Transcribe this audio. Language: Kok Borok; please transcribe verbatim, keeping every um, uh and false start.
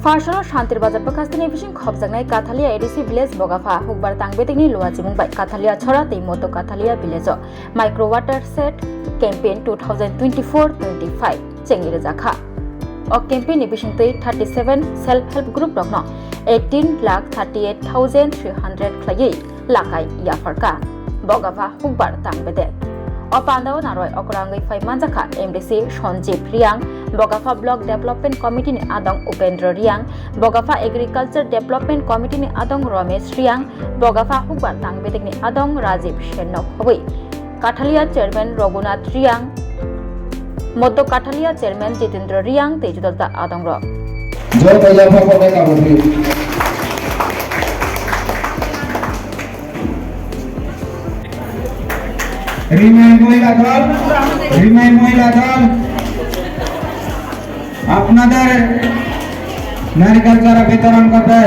Parshoro Shantir Bazar bwkhastini bising khopjaknai Kathalia A D C village Bogapha hukbar tang bedekni luachimung bai Kathalia Chhora tei Moto Kathalia village o micro water shed campaign two thousand twenty-four twenty-five chengwi rwjakha. O campaign ni bisingtwi thirty-seven self help group rokno eighteen lakh thirty-eight thousand three hundred khlaiwi lakai yapharkha. Bogapha hukbar tang bedek. O pandao naroi okrangwi phai manjakha M D C Sanjeev Reang, Bogapha Block Development Committee ni adong Upendra Reang, Bogapha Agriculture Development Committee ni adong Ramesh Reang, Bogapha hukbar tang bedekni adong Rajiv Sen no khobwi Kathalia Chairman Raghunath Reang, Moto Kathalia Chairman Jitendra Reang tei juda juda adong rok. Joto yapha kotai kabutwi. রিমাই মহিলা দল, রিমাই মহিলা দল, আপনাদের নারিকেল চারা বিতরণ করবে।